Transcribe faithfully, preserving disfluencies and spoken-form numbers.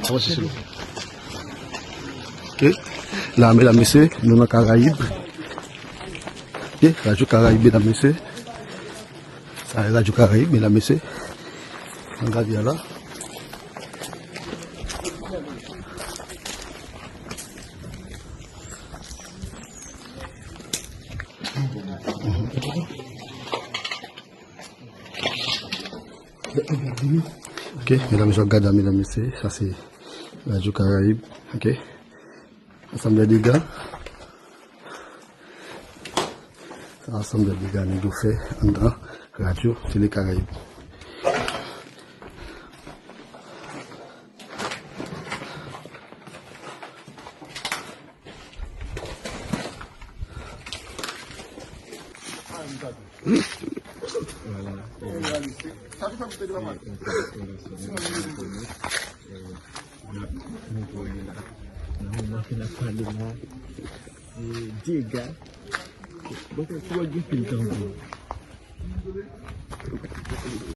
Avanse sou li. Ok. La, medam, mesye, nou nan Karayib. Ok, Radyo Karayib, medam, mesye. Sa e Radyo Karayib, medam, mesye. Ann gade a la. Ok, medam, mesye, w ap gade a, medam, mesye, sa se Radyo Karayib, ok. Ansanm dè dega. Sa ansanm dè dega nèg yo fè anndan Radyo Tele Karayib. Nan moman ke n ap pale la, e, dega. Bon, kou a gen pil tanbou.